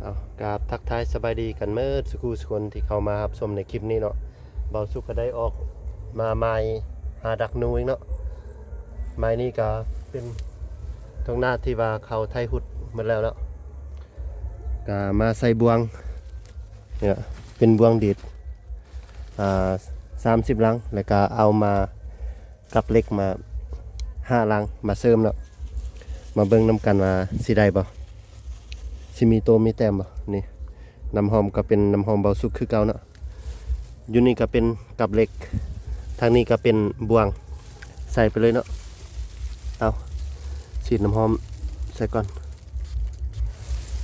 ເອົາ ກາບທັກທາຍສະບາຍດີກັນເໝິດສູ່ຄູ່ສູ່ຄົນທີ່ເຂົ້າມາຮັບຊົມໃນຄລິບນີ້ເນາະ. ເບົາສຸກກໍໄດ້ອອກມາໝ່າຍຫາດັກໜູອີກເນາະ. ໝ່າຍນີ້ກໍເປັນທົ່ງນາທີ່ວ່າເຂົາໄຖຫຸດໝົດແລ້ວເນາະ, ກໍມາໃສ່ບ່ວງ ນີ້ລະ ເປັນບ່ວງດີດ ອ່າ ສາມສິບຫຼັງ ແລ້ວກໍເອົາມາ ກັບເຫຼັກມາຫ້າຫຼັງມາເສີມເນາະ. ມາເບິ່ງນຳກັນວ່າຊິໄດ້ບໍ່ ຊິມີໂຕມີແຕ້ມບໍ່. ນີ້ ນ້ຳຫອມກໍເປັນນ້ຳຫອມເບົາສຸກຄືເກົ່າເນາະ. ຢູ່ນີ້ກໍເປັນກັບເຫຼັກ ທາງນີ້ກໍເປັນບ່ວງ ໃສ່ໄປເລີຍເນາະ. ເອົາ ສີດນ້ຳຫອມໃສ່ກ່ອນ.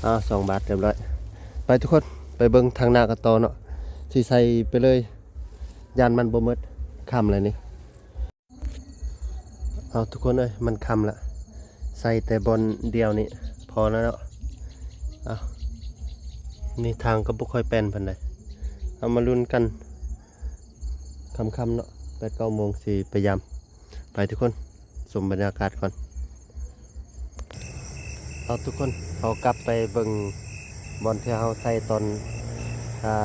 ເອົາ ສອງບາດ ຮຽບຮ້ອຍ. ໄປທຸກຄົນ ໄປເບິ່ງທາງໜ້າກັນຕໍ່ເນາະ. ຊິໃສ່ໄປເລີຍ ຢ້ານມັນບໍ່ໝົດ ຄ່ຳແລ້ວນີ້. ເອົາ ທຸກຄົນເອີຍ ມັນຄ່ຳລະ ໃສ່ແຕ່ບ່ອນດຽວນີ້ພໍແລ້ວເນາະ. ເອົາ ນີ້ທາງກໍບໍ່ຄ່ອຍແປນປານໃດ. ເອົາ ມາລຸ້ນກັນຄ່ຳໆເນາະ ແປດເກົ້າໂມງຊິໄປຢາມ. ໄປທຸກຄົນ ຊົມບັນຍາກາດກ່ອນ. ເອົາ ທຸກຄົນ ເຮົາກັບໄປເບິ່ງບ່ອນທີ່ເຮົາໃສ່ຕອນ ອ່າ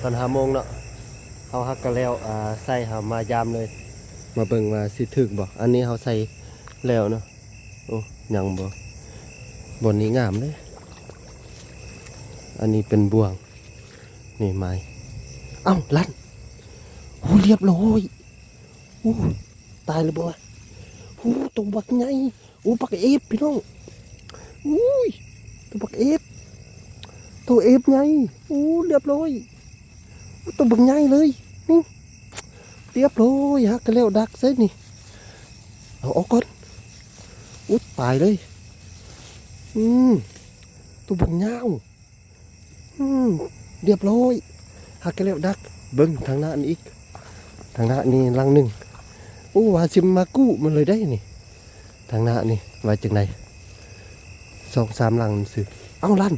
ຕອນຫ້າໂມງເນາະ. ເຮົາຫາກະແລ້ວ ອ່າ ໃສ່ ເຮົາມາຢາມເລີຍ ມາເບິ່ງວ່າຊິຖືກບໍ່. ອັນນີ້ເຮົາໃສ່ແລ້ວເນາະ. ໂອ້ ຍັງບໍ່ ບ່ອນນີ້ງາມເດ້. ອັນນີ້ເປັນບ່ວງ ນີ້ໄມ້. ເອົ້າ ລັນ ໂອ້ ຮຽບຮ້ອຍ. ໂອ້ ຕາຍແລ້ວບໍ່ວະ. ໂອ້ ໂຕບັກໃຫຍ່. ໂອ້ ບັກເອບ ພີ່ນ້ອງ. ໂອ້ຍ ໂຕບັກເອບ ໂຕເອບໃຫຍ່. ໂອ້ ຮຽບຮ້ອຍ. ໂອ້ ໂຕບັກໃຫຍ່ເລີຍ. ນີ້ ຮຽບຮ້ອຍ ຫາກະແລ້ວດັກໃສ່ນີ້. ເອົາອອກກ່ອນ. ອຸດ ຕາຍເລີຍ. ອືມ ໂຕບັກຍາວ. ອືມ ຮຽບຮ້ອຍ ຫາກະແລ້ວດັກ. ເບິ່ງທາງໜ້ານີ້ອີກ ທາງໜ້ານີ້ຫຼັງໜຶ່ງ. ໂອ້ ວ່າຊິມາກູ້ມັນເລີຍໄດ໋ນີ້. ທາງໜ້ານີ້ວ່າຈັ່ງໃດ ສອງສາມຫຼັງຊື່. ເອົ້າ ລັນ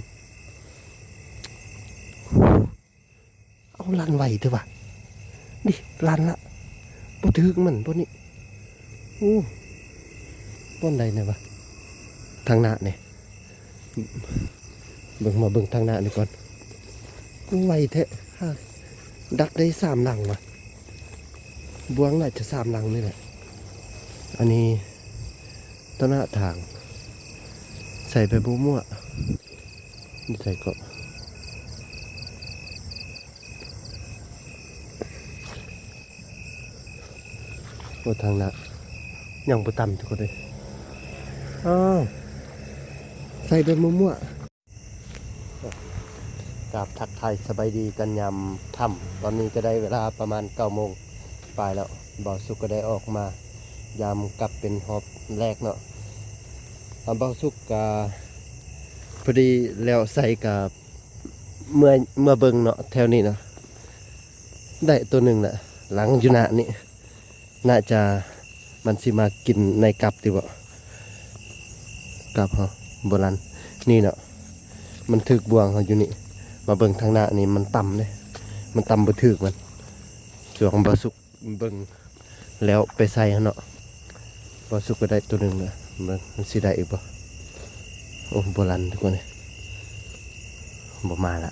ເອົາ ລັນໄວແທ້ວະ. ນີ້ ລັນລະ ບໍ່ຖືກມັນບ່ອນນີ້. ໂອ້ ບ່ອນໃດແນ່ວະ ທາງໜ້ານີ້. ເບິ່ງ ມາເບິ່ງທາງໜ້ານີ້ກ່ອນ. ໂອ້ ໄວແທ້ ຫາດັກໄດ້ສາມຫຼັງວະ. ບ່ວງໜ້າຈະສາມຫຼັງນີ້ແຫຼະ. ອັນນີ້ ຕະໜ້າທາງ ໃສ່ໄປໝົວໆ. ຢູ່ໃສເກາະ ໂອ້ ທາງໜ້າຍັງບໍ່ຕຳທຸກຄົນເອີຍ. ອ້າວ ໃສ່ໄປໝົວໆ. ກາບທັກທາຍສະບາຍດີກັນຍາມຄ່ຳ. ຕອນນີ້ກໍໄດ້ເວລາປະມານເກົ້າໂມງປາຍແລ້ວ. ເບົາສຸກກໍໄດ້ອອກມາຢາມກັບເປັນຮອບແລກເນາະ. ອາ ເບົາສຸກກະພໍດີແລ້ວໃສ່ກະ ເມື່ອ ເມື່ອເບິ່ງເນາະ ແຖວນີ້ເນາະ ໄດ້ໂຕໜຶ່ງລະ ຫຼັງຢູ່ໜ້ານີ້. ໜ້າຈະມັນຊິມາກິນໃນກັບຕິບໍ ກັບເຮົາບໍ່ລັນ. ນີ້ເນາະ ມັນຖືກບ່ວງເຮົາຢູ່ນີ້. ມາເບິ່ງທາງໜ້ານີ້ ມັນຕຳເດ້ ມັນຕຳບໍ່ຖືກມັນ. ຊ່ວງເບົາສຸກເບິ່ງແລ້ວໄປໃສ່ຫັ້ນເນາະ. ເບົາສຸກກໍໄດ້ໂຕໜຶ່ງລະ ເບິ່ງມັນຊິໄດ້ອີກບໍ່. ໂອ້ ບໍ່ລັນທຸກຄົນເອີຍ ບໍ່ມາລະ.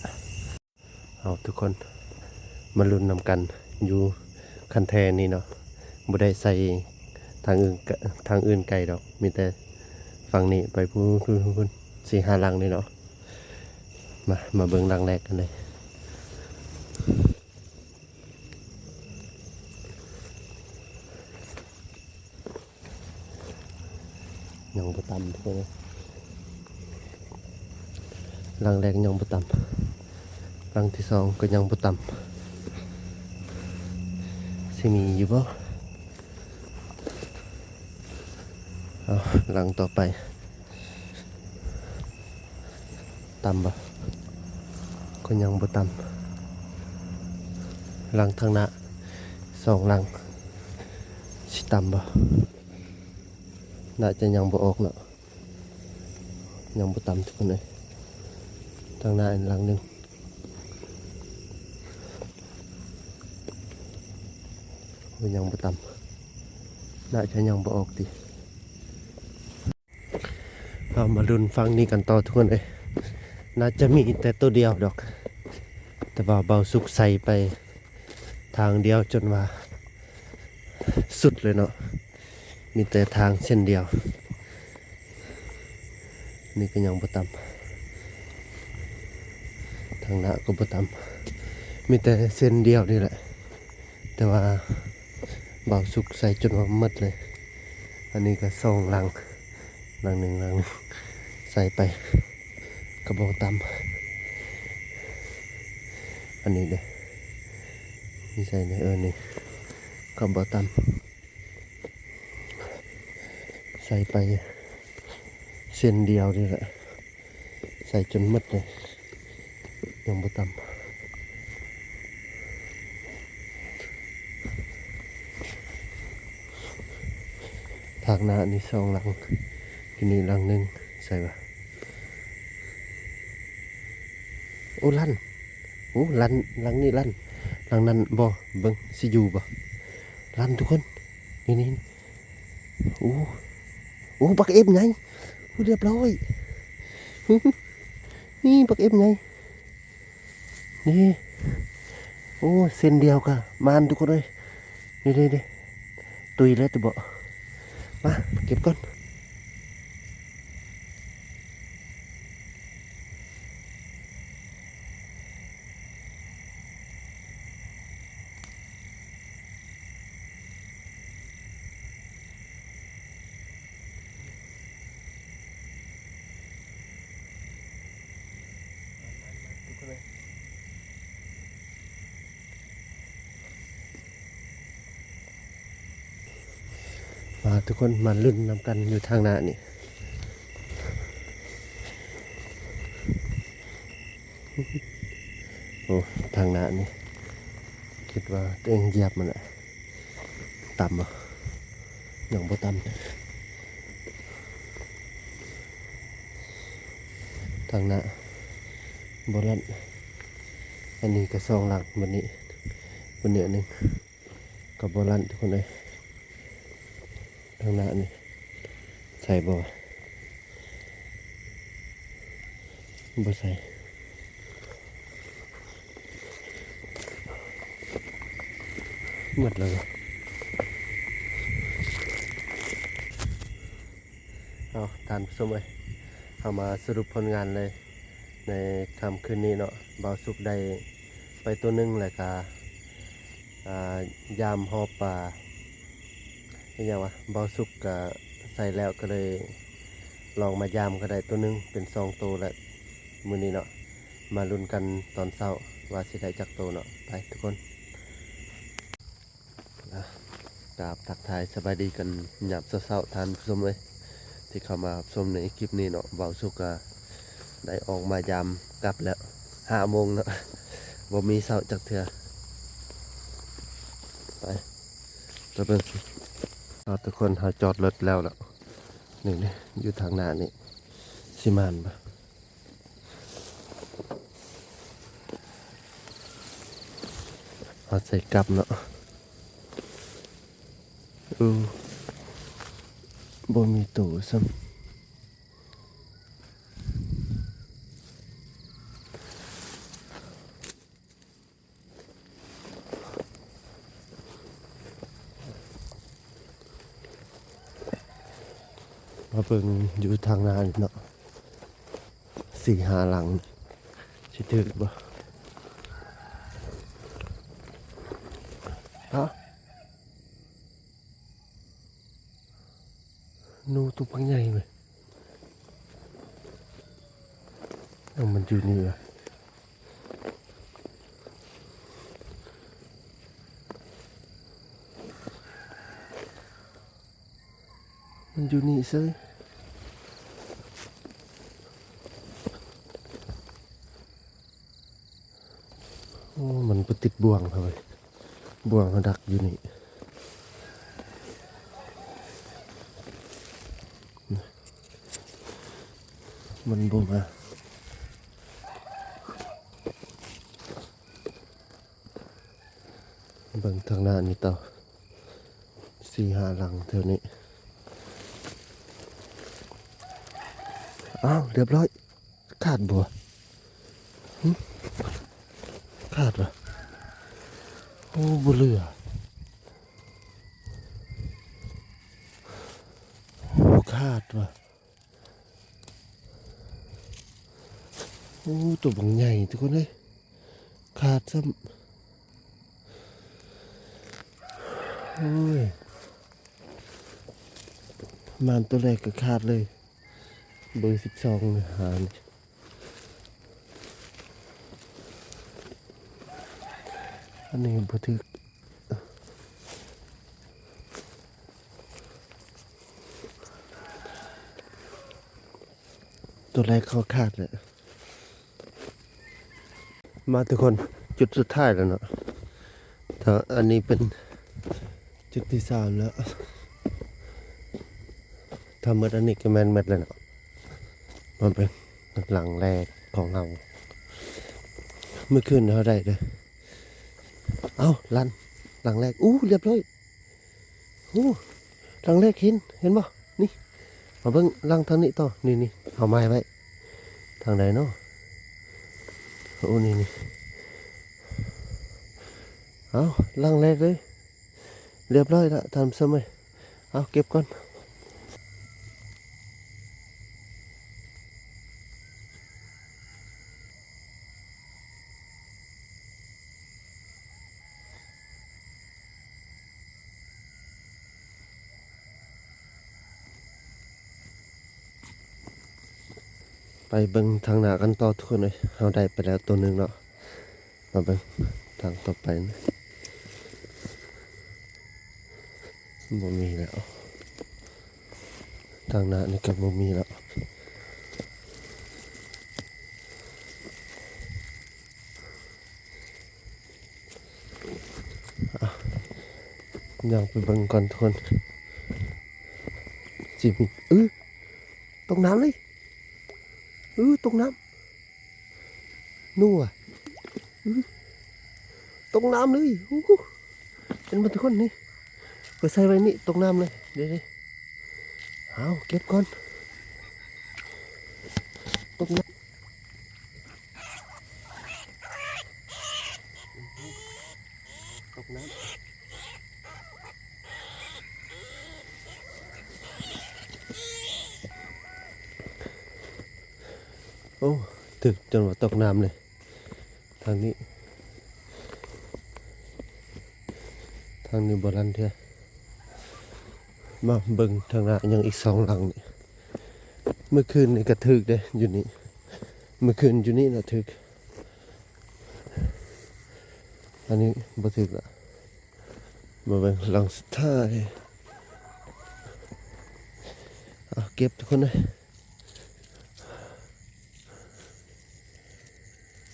ເອົາ ທຸກຄົນ ມາລຸ້ນນຳກັນຢູ່ຄັນແທນີ້ເນາະ. ບໍ່ໄດ້ໃສ່ທາງອື່ນ ທາງອື່ນໄກດອກ ມີແຕ່ຝັ່ງນີ້ໄປພຸ້ນ ພຸ້ນ ພຸ້ນ ສີ່ຫ້າຫຼັງນີ້ເນາະ. ມາ ມາເບິ່ງຫຼັງແລກກັນເລີຍ. ຍັງບໍ່ຕຳທຸກຄົນເອີຍ. ຫຼັງແລກຍັງບໍ່ຕຳ ຫຼັງທີສອງກໍຍັງບໍ່ຕຳ. ຊິມີຢູ່ບໍ່? ເອົາ ຫຼັງຕໍ່ໄປ. ຕຳບໍ່? ກໍຍັງບໍ່ຕຳ. ຫຼັງທາງໜ້າສອງຫຼັງ ຊິຕຳບໍ່? ໜ້າຈະຍັງບໍ່ອອກເນາະ. ຍັງບໍ່ຕຳທຸກຄົນເອີຍ. ທາງໜ້າອີກຫຼັງໜຶ່ງ ໂອ້ຍ ຍັງບໍ່ຕຳ. ໜ້າຈະຍັງບໍ່ອອກຕິ. ເອົ ເຮົາມາລຸ້ນຝັ່ງນີ້ກັນຕໍ່ທຸກຄົນເອີຍ. ໜ້າຈະມີແຕ່ໂຕດຽວດອກ, ແຕ່ວ່າເບົາສຸກໃສ່ໄປທາງດຽວຈົນວ່າສຸດເລີຍເນາະ, ມີແຕ່ທາງເສັ້ນດຽວ. ນີ້ກໍຍັງບໍ່ຕ່ຳ, ທາງໜ້າກໍບໍ່ຕ່ຳ, ມີແຕ່ເສັ້ນດຽວນີ້ແຫຼະ. ແຕ່ວ່າເບົາສຸກໃສ່ຈົນວ່າໝົດເລີຍ. ອັນນີ້ກໍສອງຫຼັງ, ຫຼັງໜຶ່ງ ຫຼັງໜຶ່ງ ໃສ່ໄປກໍບໍ່ຕ່ຳ. ອັນນີ້ເດ້ ມີໃສ່ເດ້ ເອີ ນີ້ກໍບໍ່ຕ່ຳ. ໃສ່ໄປເສັ້ນດຽວນີ້ແຫຼະ, ໃສ່ຈົນໝົດເລີຍ, ຍັງບໍ່ຕ່ຳ. ທາງໜ້ານີ້ສອງຫຼັງ, ຢູ່ນີ້ຫຼັງໜຶ່ງ, ໃສ່ວ່າ ໂອ້ ລັ່ນ. ໂອ້ ລັ່ນ, ຫຼັງນີ້ລັ່ນ, ຫຼັງນັ້ນບໍ່, ເບິ່ງຊິຢູ່ບໍ່. ລັ່ນທຸກຄົນ, ນີ້ໆ. ໂອ້ ໂອ້ ບັກເອັມໃຫຍ່, ໂອ້ ຮຽບຮ້ອຍ. ນີ້ບັກເອັມໃຫຍ່ ນີ້. ໂອ້ ເສັ້ນດຽວກະໝານທຸກຄົນເອີຍ. ນີ້ໆໆ ຕຸຍແລ້ວຕິເບາະ. ມາເກັບກ່ອນ. ມາທຸກຄົນ ມາລຸ້ນນຳກັນຢູ່ທາງໜ້ານີ້. ໂອ້ ທາງໜ້ານີ້ ຄິດວ່າຕົວເອງຢຽບມັນແຫຼະ. ຕ່ຳບໍ່? ຍັງບໍ່ຕ່ຳ. ທາງໜ້າບໍ່ລັ່ນ. ອັນນີ້ກໍສອງຫຼັງ, ບັດນີ້ ບັດນີ້ອັນໜຶ່ງ. ກໍບໍ່ລັ່ນທຸກຄົນເອີຍ. ທາງໜ້ານີ້ໃສ່ບໍ່? ບໍ່ໃສ່. ໝົດແລ້ວ. ເອົາ ທ່ານຜູ້ຊົມເອີຍ, ເຮົາມາສະຫຼຸບຜົນງານເລີຍໃນຄ່ຳຄືນນີ້ເນາະ. ບ່າວສຸກໄດ້ໄປໂຕໜຶ່ງ ແລ້ວກະ ອ່າ ຢາມຮອບປາ ເຮັດຫຍັງວະ, ບ່າວສຸກກະໃສ່ແລ້ວ ກໍເລີຍລອງມາຢາມ ກໍໄດ້ໂຕໜຶ່ງ ເປັນສອງໂຕແລ້ວມື້ນີ້ເນາະ. ມາລຸ້ນກັນຕອນເຊົ້າວ່າຊິໄດ້ຈັກໂຕເນາະ. ໄປທຸກຄົນ. ອ່ະ ກາບທັກທາຍສະບາຍດີກັນຍາມເຊົ້າໆ ທ່ານຜູ້ຊົມເອີຍ ທີ່ເຂົ້າມາຮັບຊົມໃນຄລິບນີ້ເນາະ. ບ່າວສຸກກະໄດ້ອອກມາຢາມກັບແລ້ວ ຫ້າໂມງເນາະ, ບໍ່ມີເຊົ້າຈັກເທື່ອ. ໄປ ໄປເບິ່ງ. ເອົາ ທຸກຄົນ ເຮົາຈອດລົດແລ້ວລະ. ນີ້ໆ ຢູ່ທາງໜ້ານີ້ ຊິໝານບໍ່? ເອົາໃສ່ກັບເນາະ. ເອີ ບໍ່ມີໂຕຊ້ຳ. ມາເບິ່ງຢູ່ທາງໜ້ານີ້ເນາະ, ສີ່ຫ້າຫຼັງ ຊິຖືກບໍ່? ຮະ? ໜູຕົວບັກໃຫຍ່ເວີຍ. ເອົາ ມັນຢູ່ນີ້ວະ. ມັນຢູ່ນີ້ເສີຍ. ໂອ້ ມັນບໍ່ຕິດບ່ວງເຮົາເວີຍ, ບ່ວງເຮົາດັກຢູ່ນີ້. ມັນບໍ່ມາ. ເບິ່ງທາງໜ້ານີ້ຕໍ່ ສີ່ຫ້າຫຼັງແຖວນີ້. ອ້າວ ລຽບຮ້ອຍ. ຂາດບໍ່? ຫຶ? ຂາດບໍ່? ໂອ້ ບໍ່ເຫຼືອ. ໂອ້ ຂາດວ່າ. ໂອ້ ໂຕບັກໃຫຍ່ທຸກຄົນເອີຍ. ຂາດຊ້ຳ. ໂອ້ຍ ມານໂຕແລກກໍຂາດເລີຍ. ເບີສິບສອງ ຫານີ້. ອັນນີ້ບໍ່ຖືກ. ໂຕແລກເຂົາຂາດແລ້ວ. ມາທຸກຄົນ, ຈຸດສຸດທ້າຍແລ້ວເນາະ. ຖ້າອັນນີ້ເປັນຈຸດທີສາມແລ້ວ. ຖ້າໝົດອັນນີ້ກໍແມ່ນໝົດແລ້ວເນາະ. ມາເບິ່ງຫຼັງແລກຂອງເຮົາ. ມື້ຄືນເຮົາໄດ້ເດີ້. ເອົ້າ ລັນ ຫຼັງແລກ. ອູ້ ລຽບຮ້ອຍ. ໂອ້ ຫຼັງແລກເຫັນ ເຫັນບໍ່? ນີ້ ມາເບິ່ງຫຼັງທາງນີ້ຕໍ່. ນີ້ໆ ເອົາໄມ້ໄວ້ທາງໃດເນາະ? ໂອ້ ນີ້ໆ. ເອົ້າ ຫຼັງແລກເລີຍ. ລຽບຮ້ອຍລະທ່ານຜູ້ຊົມເອີຍ. ເອົາ ເກັບກ່ອນ. ໄປເບິ່ງທາງໜ້າກັນຕໍ່ທຸກຄົນເອີຍ. ເຮົາໄດ້ໄປແລ້ວໂຕໜຶ່ງເນາະ. ມາເບິ່ງທາງຕໍ່ໄປນະ. ບໍ່ມີແລ້ວ. ທາງໜ້ານີ້ກໍບໍ່ມີແລ້ວ. ອ່ະ ຍ່າງໄປເບິ່ງກ່ອນທຸກຄົນ. ຊິມີ ອື ຕົກນ້ຳເລີຍ. ອື ຕົກນ້ຳ. ນົວ ອື ຕົກນ້ຳເລີຍ. ໂອ້ ເຫັນບໍ່ທຸກຄົນ? ນີ້ ຂ້ອຍໃສ່ໄວ້ນີ້ ຕົກນ້ຳເລີຍ. ເດ້ໆ ເອົາ ເກັບກ່ອນ. ຕົກນ້ຳ ຕົກນ້ຳ. ໂອ້ ຖືກຈົນວ່າຕົກນ້ຳເລີຍ. ທາງນີ້ ທາງນີ້ບໍ່ລັນເທື່ອ. ມາເບິ່ງທາງໜ້າ ຍັງອີກສອງຫຼັງນີ້. ມື້ຄືນນີ້ກໍຖືກເດ້ ຢູ່ນີ້. ມື້ຄືນຢູ່ນີ້ນະຖືກ. ອັນນີ້ບໍ່ຖືກລະ. ມາເບິ່ງຫຼັງສຸດທ້າຍ. ເອົາ ເກັບທຸກຄົນເອີຍ.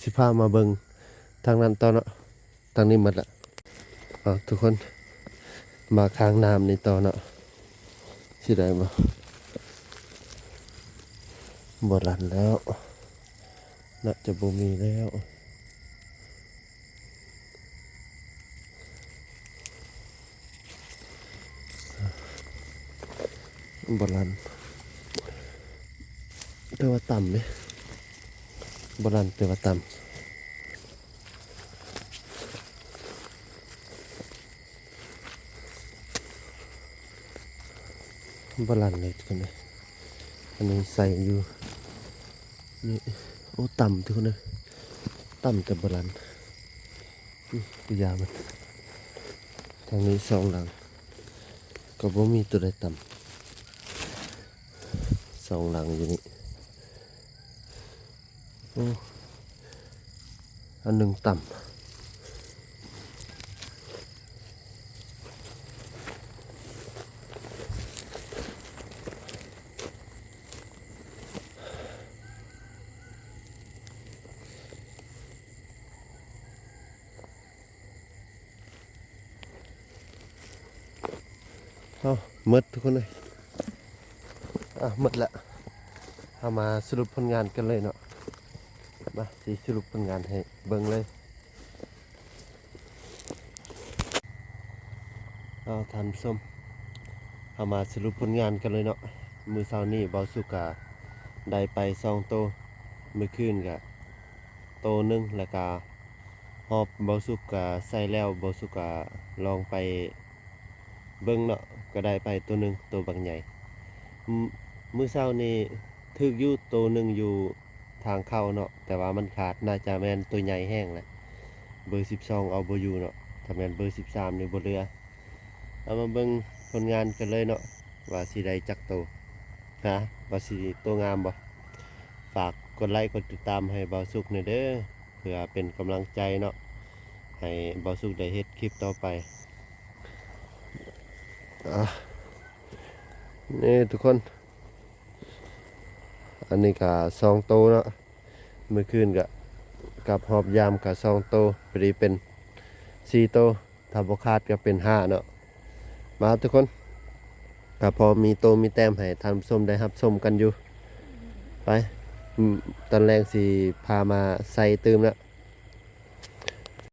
ຊິພາມາເບິ່ງທາງນັ້ນຕໍ່ເນາະ. ທາງນີ້ໝົດລະ. ເອົາ ທຸກຄົນ ມາຂ້າງນ້ຳນີ້ຕໍ່ເນາະ. ຊິໄດ້ບໍ່? ບໍ່ລັນແລ້ວ. ໜ້າຈະບໍ່ມີແລ້ວ. ບໍ່ລັນ ແຕ່ວ່າຕ່ຳເດ້. ບໍ່ລັນ ແຕ່ວ່າຕ່ຳ. ບໍ່ລັນເລີຍທຸກຄົນເອີຍ. ອັນນີ້ໃສ່ຢູ່ນີ້. ໂອ້ ຕ່ຳທຸກຄົນເອີຍ. ຕ່ຳແຕ່ບໍ່ລັນ. ອື ກະຢ່າມັນ. ທາງນີ້ສອງຫຼັງ ກໍບໍ່ມີໂຕໃດຕ່ຳ. ສອງຫຼັງຢູ່ນີ້. ໂອ້ ອັນໜຶ່ງຕ່ຳ. ເອົາ ໝົດທຸກຄົນເອີຍ. ອ່ະ ໝົດລະ. ເຮົາມາສະຫຼຸບຜົນງານກັນເລີຍເນາະ. ມາ ຊິສະຫຼຸບຜົນງານໃຫ້ເບິ່ງເລີຍ. ເອົາ ທ່ານຜູ້ຊົມ ເຮົາມາສະຫຼຸບຜົນງານກັນເລີຍເນາະ. ມື້ເຊົ້ານີ້ເບົາສຸກກະ ໄດ້ໄປສອງໂຕ ມື້ຄືນກະໂຕໜຶ່ງ ແລ້ວກະຮອບເບົາສຸກກະໃສ່ແລ້ວ ເບົາສຸກກະລອງໄປເບິ່ງເນາະ ກະໄດ້ໄປໂຕໜຶ່ງ ໂຕບັກໃຫຍ່. ມື້ເຊົ້ານີ້ຖືກຢູ່ໂຕໜຶ່ງຢູ່ທາງເຂົ້າເນາະ ແຕ່ວ່າມັນຂາດ ໜ້າຈະແມ່ນໂຕໃຫຍ່ແຮງແຫຼະ ເບີສິບສອງເອົາບໍ່ຢູ່ເນາະ ຖ້າແມ່ນເບີສິບສາມນີ້ບໍ່ເຫຼືອ. ເອົາມາເບິ່ງຜົນງານກັນເລີຍເນາະ ວ່າຊິໄດ້ຈັກໂຕ ຮະ ວ່າຊິໂຕງາມບໍ່. ຝາກກົດໄລ້ກົດຕິດຕາມໃຫ້ເບົາສຸກແດ່ເດີ ເພື່ອເປັນກຳລັງໃຈເນາະ ໃຫ້ເບົາສຸກໄດ້ເຮັດຄລິບຕໍ່ໄປ. ອ່າ ນີ້ທຸກຄົນ ອັນນີ້ກະສອງໂຕເນາະ ມື້ຄືນກະກັບຮອບຢາມກະສອງໂຕ ພໍດີເປັນສີ່ໂຕ ຖ້າບໍ່ຂາດກະເປັນຫ້າເນາະ. ມາທຸກຄົນ ກະພໍມີໂຕມີແຕ້ມໃຫ້ທ່ານຜູ້ຊົມໄດ້ຮັບຊົມກັນຢູ່. ໄປ ອືມ ຕອນແລງຊິພາມາໃສ່ຕື່ມເນາະ.